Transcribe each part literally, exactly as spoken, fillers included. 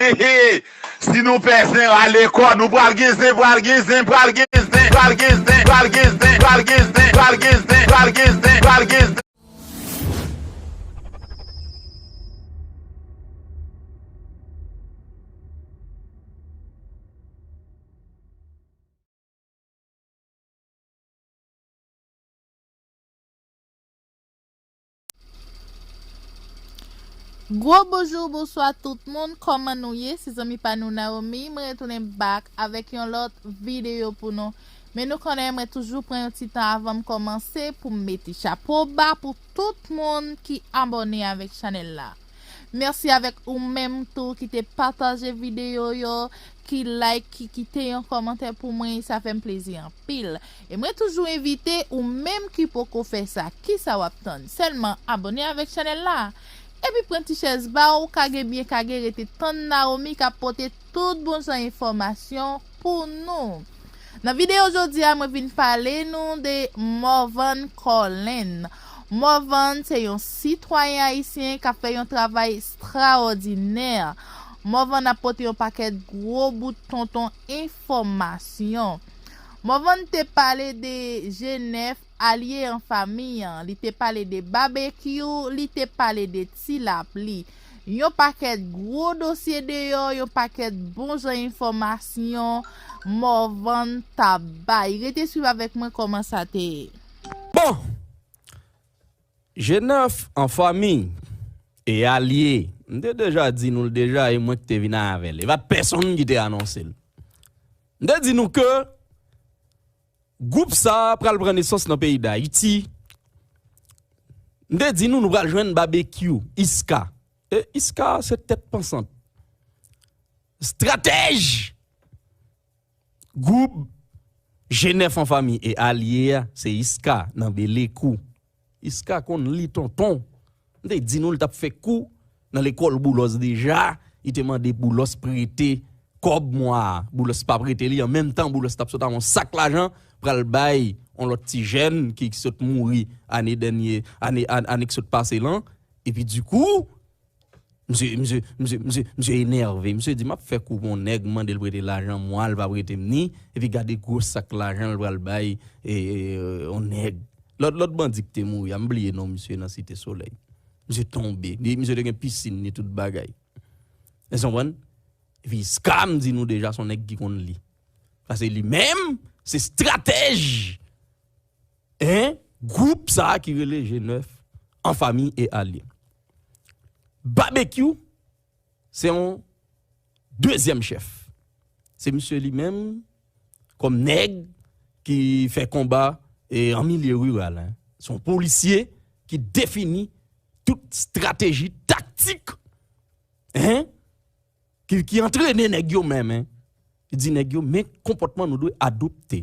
He, he. Si nou pè zen, rale kò nou, pral gen zen, pral gen zen, pral gen zen, pral gen zen, pral gen zen, pral gen zen, pral gen zen, pral gen zen, pral gen zen, pral gen zen. Gwo bonjou, bonswa tout moun, kòman nou ye? Se zanmi pa nou Naomi, mwen retounen back avèk yon lòt videyo pou nou. Men nou konnen mwen toujou pran yon ti tan avan m kòmanse pou m mete chapo ba pou tout moun ki abòne avèk chanèl la. Mèsi avèk ou menm tou ki te pataje videyo yo, ki like, ki kite yon kòmantè pou mwen, sa fè m plezi anpil. E mwen toujou envite ou menm ki poko fè sa, kisa w ap tann? Sèlman abòne avèk chanèl la. Epi pran ti chèz ba w, kage byen kage, rete tann Naomi k ap pote tout bon jan enfòmasyon pou nou. Nan videyo jodi a, mwen vin pale nou de Morvan Colin. Morvan se yon sitwayen ayisyen k ap fè yon travay estrawòdinè. Morvan ap pote yon pakèt gwo bout tonton enfòmasyon. Morvan te pale de G nèf alye an fanmi an. Li te pale de Babekyou, li te pale de Ti Lapli. Yon pakèt gwo dosye deyò, yon pakèt bon jan enfòmasyon Morvan t ap bay. Rete swiv avèk mwen kòman sa te ye. Bon, G nèf an fanmi e alye, m te deja di nou l deja, e mwen ki te vin avè l. E pa t pèsonn ki te anonse l. M te di nou ke gwoup sa a pral pran nesans nan peyi Dayiti. M te di nou, nou pral jwenn Babekyou, Iska. E Iska se tèt pansant, estratèj gwoup G nèf an fanmi e alye a, se Iska nan Belekou. Iska konn li tonton. M te di nou l t ap fè kou nan lekòl Boulòs deja. Li te mande Boulòs prete kòb mwa a. Boulòs pa prete li. An menm tan, Boulòs t ap sot ak yon sak lajan pral bay yon lòt ti jèn ki, ki sot mouri ane dènye, ane, ane, ane ki sot pase lan. Epi dikou, Misye, misye, misye, misye, misye enève. Misye di, "M ap fè kou pou yon nèg, m mande l prete lajan mwa, l pa prete m ni, epi gade gwo sak lajan l pral bay, e, e, e, yon nèg." Lòt, lòt bandi ki te mouri a, m bliye non misye nan Site Solèy. Misye tonbe. Li, misye te gen pisin, ni tout bagay. Èske w konprann? Epi Iska, m di nou deja, se yon nèg ki konn li. Paske li menm, se estratèj en, gwoup sa a ki rele G nèf an fanmi e alye. Babekyou, se yon dezyèm chèf. Se misye li menm, kòm nèg ki fè konba, e, an milye riral, en. Se yon polisye ki defini tout estrateji, taktik, en, ki, ki antrene nèg yo menm, en. Li di nèg yo, men konpòtman nou dwe adopte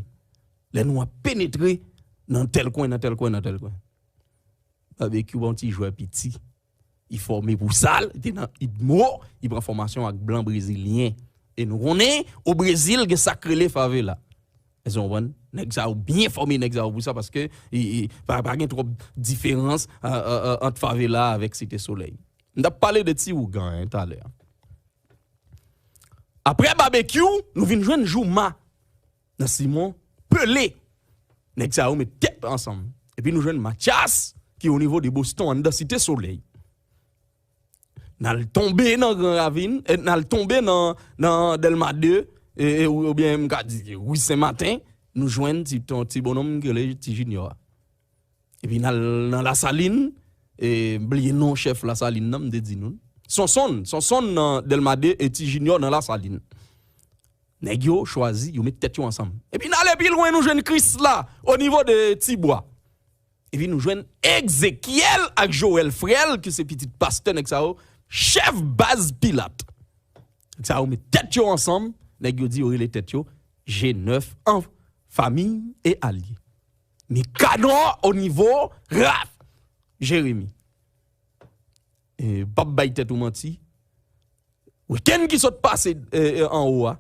lè nou ap penetre nan tèl kwen, nan tèl kwen, nan tèl kwen. Babekyou pa yon ti jwè piti. Li fòme pou sa, li te nan UDMO, li pran fòmasyon ak blan brezilyen. E nou konnen, o Brezil, gen sa k rele favela. Èske w konprann? Nèg sa yo byen fòme, nèg sa yo pou sa, paske i, i, pa, pa gen twòp diferans, a, a, a, ant favela avèk Site Solèy. M t ap pale de ti ougan, en, talè. Apre Babekyou, nou vin jwenn Jouma nan Simon Pele. Nèg sa yo met tèt ansanm. Epi nou jwenn Matyas, ki o nivo de Boston, anndan Site Solèy. N al tonbe nan Gran Ravin, e, n al tonbe nan, nan Dèlma de, e, e, ou, oubyen m ka di, ri Sen Maten, nou jwenn ti, ton, ti bonnonm ki rele Ti Jinyò a. Epi n al nan Lasalin, e, m bliye non chèf Lasalin nan, m te di nou. Sonsonn, Sonsonn nan Dèlma de e Ti Jinyò nan Lasalin. Nèg yo chwazi, yo met tèt yo ansanm. Epi n ale pi lwen, nou jwenn Krisla, o nivo de Tibwa. Epi nou jwenn Egzekyèl ak Joèl frè l, ki se pitit pastè nèg sa yo, chèf baz Pilat. Nèg sa yo met tèt yo ansanm, nèg yo di yo rele tèt yo G nèf an fanmi e alye. Mikanò o nivo raf Jeremi. E, p ap bay tèt ou manti. Wikenn ki sot pase, e, e, anwo a,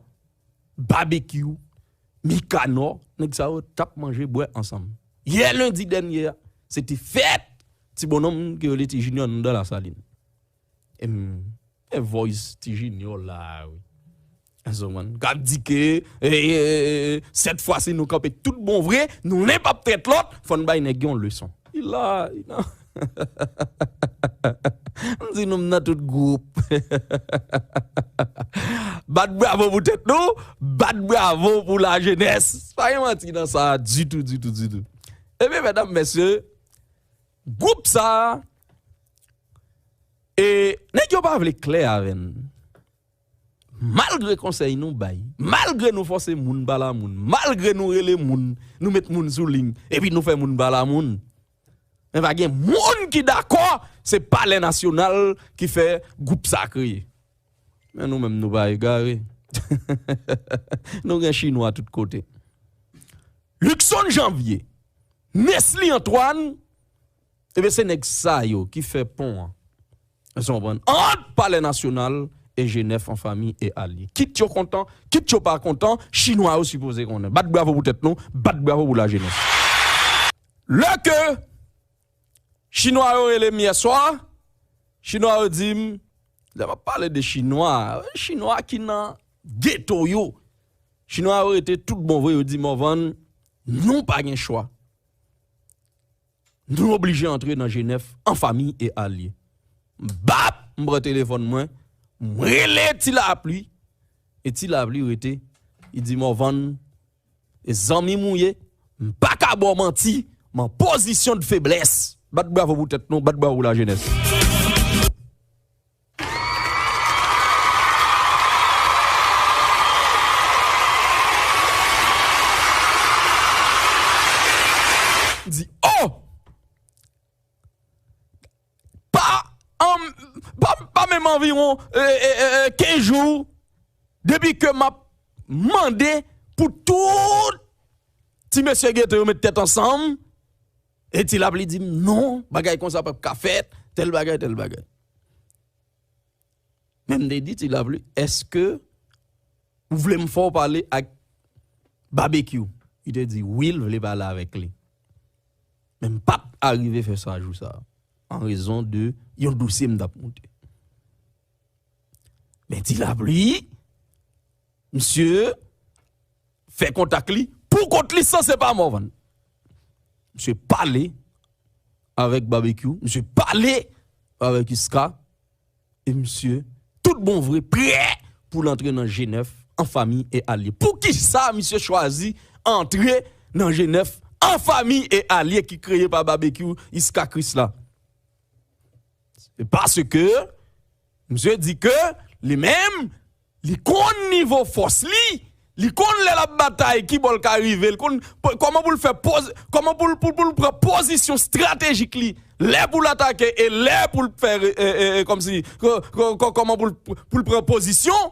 Babekyou, Mikanò, nèg sa yo t ap manje bwè ansanm. Yè lendi dènye a, se te fèt ti bonnonm ki rele Ti Jinyò anndan Lasalin. E m, Men voice Ti Junior la wi. Èske w konprann? K ap di ke, e, e, e, e, sèt fwa si nou kanpe tout bon vre, nou nen p ap trèt lòt, fò n bay nèg yon leson. Li la, li nan. M di nou, m nan tout gwoup. Bat bravo pou tèt nou, bat bravo pou lajenès. Pa gen manti nan sa ditou, ditou, ditou. Ebyen, medam, mesye, gwoup sa, e, nèg yo pa vle klè avè n. Malgre konsèy nou bay, malgre nou fòse moun pale a moun, malgre nou rele moun, nou met moun sou liy, epi nou fè moun pale a moun. Men pa gen moun ki dakò, se Palè Nasyonal ki fè gwoup sa kreye. Men nou menm nou pa egare. Nou gen chinwa tout kote. Luckson Janvier, Nesly Antoine, ebyen se nèg sa yo ki fè pon an. Èske w konprann? Ant Palè Nasyonal e G nèf an fanmi e alye. Kit yo kontan, kit yo pa kontan, chinwa yo sipoze konnen. Bat bravo pou tèt nou, bat bravo pou lajenès. Lè ke chinwa yo rele m yèswa, chinwa yo di m, lè m ap pale de chinwa, chinwa ki nan geto yo, chinwa yo rete tout bon vre, yo di, Morvan, nou pa gen chwa. Nou oblije antre nan G nèf an fanmi e alye. Bap! M pran telefòn mwen, m rele Ti Lapli, e Ti Lapli rete. Li di, Morvan, e zanmi m ou ye, m pa ka ba w manti, m an pozisyon de feblès. Bat bravo pou tèt nou, bat bravo pou lajenès. Di, oh! Pa, an, pa, pa menm anviwon, e, e, e, e, kenz jou, depi ke m ap mande pou tout ti mesye geto yo met tèt ansanm, e Ti Lapli di m, non, bagay konsa p ap ka fèt, tèl bagay, tèl bagay. Men m te di Ti Lapli, èske ou vle m fè w pale ak Babekyou? Li te di, wi, l vle pale avèk li. Men m pa t arive fè sa jou sa a, an rezon de yon dosye m t ap monte. Men Ti Lapli, misye fè kontak li pou kont li san se pa Morvan. Misye pale avèk Babekyou, misye pale avèk Iska, e misye tout bon vre prè pou l antre nan G nèf an fanmi e alye. Poukisa misye chwazi antre nan G nèf an fanmi e alye ki kreye pa Babekyou, Iska, Krisla? Se paske misye di ke li menm, li konn nivo fòs li, li konn lè l ap batay, ki bò l ka rive, li konn po-, kòman pou l fè poz-, kòman pou l, pou, pou l pran pozisyon estratejik li, lè pou l atake e lè pou l fè, e, e, e, kòmsi, kò-, kò-, kò-, kòman pou l, pou l pran pozisyon.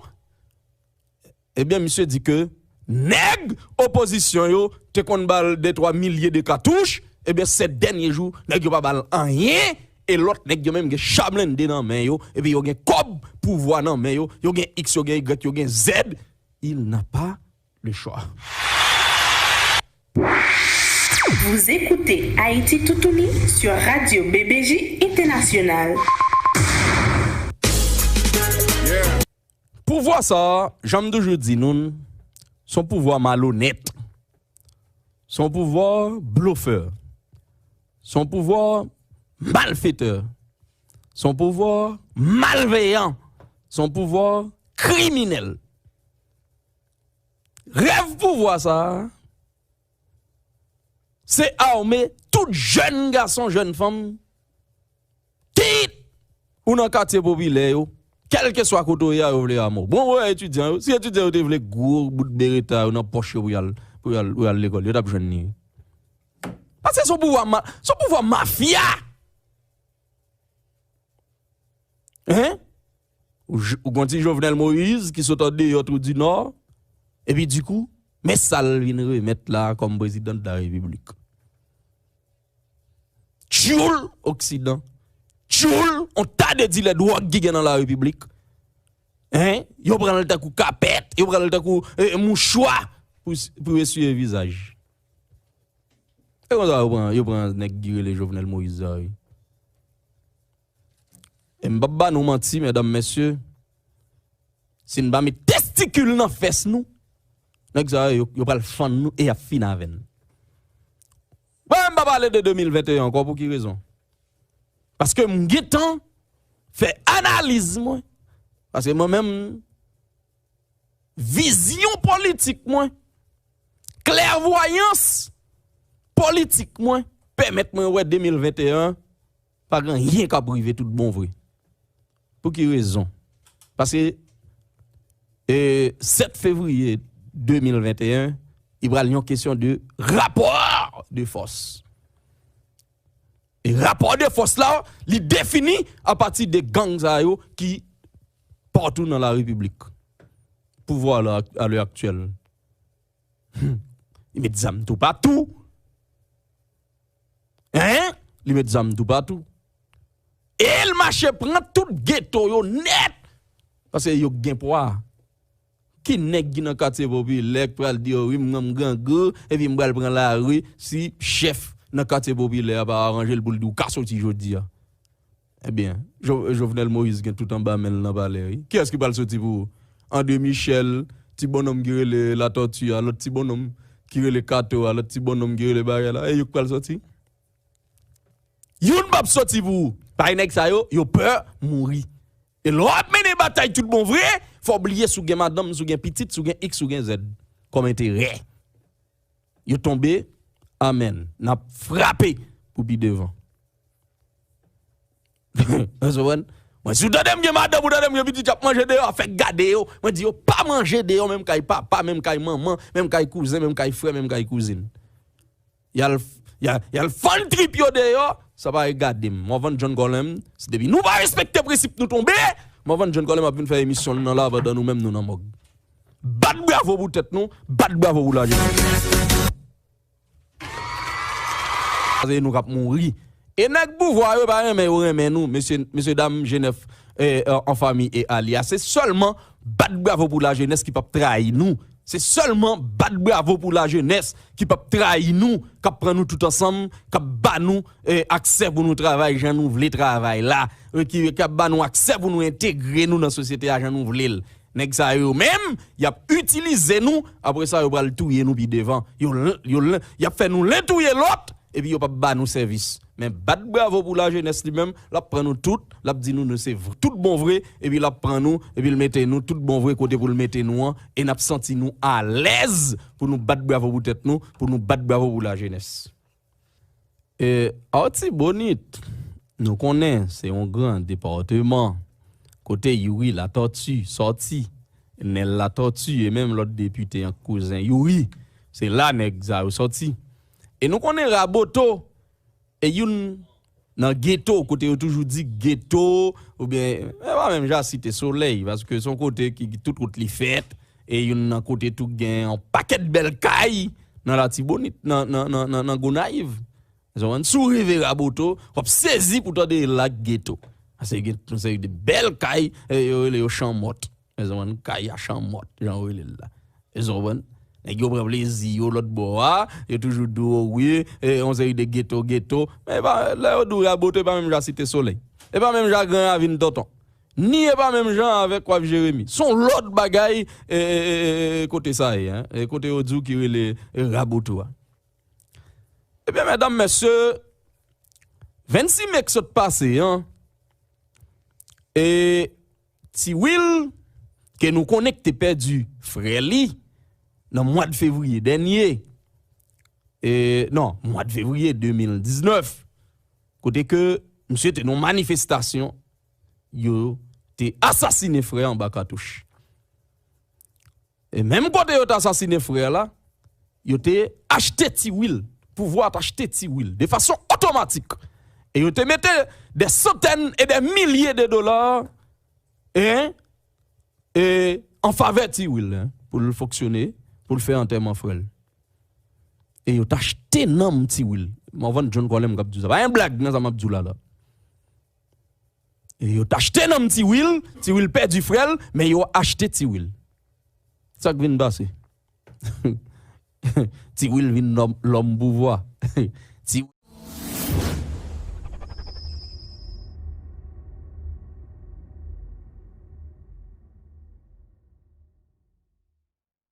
Ebyen, misye di ke nèg opozisyon yo te konn ba l de twa milye de katouch, ebyen, sèt dènye jou, nèg yo pa ba l anyen, e lòt nèg yo menm gen cha blende nan men yo, epi yo gen kòb pouvwa nan men yo, yo gen X, yo gen Y, yo gen Z, il n'a pas le choix. Vous écoutez Haïti Toutouni sur Radio B B J International. Pouvwa sa a, jan m toujou di nou l, se yon pouvwa malonèt. Se yon pouvwa blofè. Se yon pouvwa malfetè. Se yon pouvwa malveyan. Se yon pouvwa kriminèl. Rèv pouvwa sa a, se ame tout jèn gason, jèn fanm, kit ou nan katye popilè yo, kèlkeswa kote w ye a, yo vle ame w. Bon, wè etidyan yo, si etidyan yo te vle gwo bout bereta yo nan pòch yo pou y al, pou y al, pou y al lekòl, yo t ap jwenn li. Paske se yon pouvwa ma-, se yon pouvwa mafya. Hein? Ou j-, ou gon ti Jovenel Moïse ki sot andeyò Trou di Nò, epi dikou, men sa l vin remèt la kòm prezidan de la repiblik. Tchoul oksidan, tchoul on ta de dilè dwòg ki gen nan la repiblik. Hein? Yo pran l tankou kapèt, yo pran l tankou, eh, mouchwa pou, pou eswiye vizaj. E konsa yo pran, yo pran nèg ki rele Jovenel Moïse sa, wi. E m p ap ba nou manti, medam, mesye, si n pa met testikil nan fès nou, nèg sa yo, yo pral fann nou e y ap fin avè n. Mwen, m pa pale de de mil venteyen ankò, pou ki rezon? Paske m gentan fè analiz mwen. Paske mwen menm, vizyon politik mwen, klèvwayans politik mwen pèmèt mwen wè de mil venteyen pa gen anyen k ap rive tout bon vre. Pou ki rezon? Paske, e, sèt fevriye de mil venteyen, li pral yon kesyon de rapò de fòs. E rapò de fòs la, li defini apati de gang sa yo ki patou nan la repiblik. Pouvwa la, a lè aktyèl. Li met zam toupatou. Hein? Li met zam toupatou. E l mache pran tout geto yo nèt. Paske yo gen pwa. Ki nèg ki nan katye popilè k pral di yo, wi, m nan m grangou, epi m pral pran lari si chèf nan katye popilè a pa aranje l pou l di w ka soti jodi a? Ebyen, Jo-, Jovenel Moïse gen tout anba men l nan palè, wi. Kiyès ki pral soti pou ou? André Michel, ti bonnonm ki rele Latòti a, lòt ti bonnonm ki rele Kato a, lòt ti bonnonm ki rele bagay la, e yo k pral soti? Youn p ap soti pou ou. Paske nèg sa yo, yo pè mouri. E lè w ap mennen batay tout bon vre, fò w bliye si w gen madanm, si w gen pitit, si w gen iks, si w gen zèd kòm enterè. Yo tonbe, amèn. N ap frape pou pi devan. Ou konprann? Mwen, si w tande m gen madanm, ou tande m gen pitit, y ap manje deyò, fèk gade yo. Mwen di yo, pa manje deyò, menm kay papa, menm kay manman, menm kay kouzen, menm kay frè, menm kay kouzin. Y al, y al, y al fann trip yo deyò, sa pa regade m. Morvan John Colem, si depi nou pa respekte prensip nou tonbe, Morvan John Colem ap vin fè emisyon l nan la pandan nou menm nou nan mòg. Bat bravo pou tèt nou, bat bravo pou lajenès. Se nou k ap mouri. E nèg pouvwa yo pa renmen yo renmen nou, mesye, mesye dam, jenèf, eh, an, an fanmi e alye a. Se sèlman bat bravo pou lajenès ki p ap trayi nou. Se sèlman bat bravo pou lajenès ki p ap trayi nou, k ap pran nou tout ansanm, k ap ba nou, eh, aksè pou nou travay jan nou vle travay la, eh, ki, k ap ba nou aksè pou nou entegre nou nan sosyete a jan nou vle l. Nèg sa yo menm, y ap itilize nou, apre sa yo pral touye nou pi devan. Yo l-, yo l-, y ap fè nou len touye lòt, epi yo p ap ba nou sèvis. Men bat bravo pou lajenès li menm, l ap pran nou tout, l ap di nou nou se v-, tout bon vre, epi l ap pran nou, epi l mete nou tout bon vre kote pou l mete nou an, e n ap santi nou alèz pou nou bat bravo pou tèt nou, pou nou bat bravo pou lajenès. E Artibonit, nou konnen se yon gran depatman kote Youri Latortue sòti, Nèl Latortue e menm lòt depite an kouzen Youri, se la nèg sa yo sòti. E nou konnen Raboto e youn nan geto, kote yo toujou di geto, oubyen, e pa menm jan Site Solèy, paske se yon kote ki, ki tout wout li fèt, e youn nan kote tou gen yon pakèt bèl kay nan Latibonit, nan, nan, nan, nan, nan Gonayiv. Ou konprann? Si w rive Raboto, w ap sezi pou tande la geto. Paske gen yon seri de bèl kay, e yo rele yo chanmòt. Ou konprann? Kay a chanmòt, jan yo rele l la. Ou konprann? Nèg yo pran plezi yo lòt bò a, yo toujou di w, wi, e, yon seri de geto, geto. Men e pa, lè yo di w Raboto, e pa menm jan Site Solèy. E pa menm jan Gran Ravin Tonton. Ni e pa menm jan avèk Waf Jeremi. Se yon lòt bagay, e, e, e, e, kote sa ye, en. E kote yo di w ki rele, e, Raboto a. Ebyen, medam, mesye, vennsis me k sot pase an, e Ti Will, ke nou konnen k te pèdi frè li nan mwa d fevriye dènye, e, non, mwa d fevriye de mil diznèf, kote ke misye te nan yon manifestasyon, yo te asasinen frè anba katouch. E menm kote yo t asasinen frè la, yo te achte Ti Will. Pouvwa t achte Ti Will de fason otomatik. E yo te mete des centaines et des milliers de dollars, en, e, an favè Ti Will, en, pou l fonksyone, pou l fè antèman frè l. E yo t achte nanm Ti Will. Morvan John Colem k ap di w sa. Pa yon blag nan sa m ap di w la, la. E yo t achte nanm Ti Will, Ti Will pèdi frè l, men yo achte Ti Will. Sa k vin pase? Ti Will vin lòm, lòm pouvwa. Ti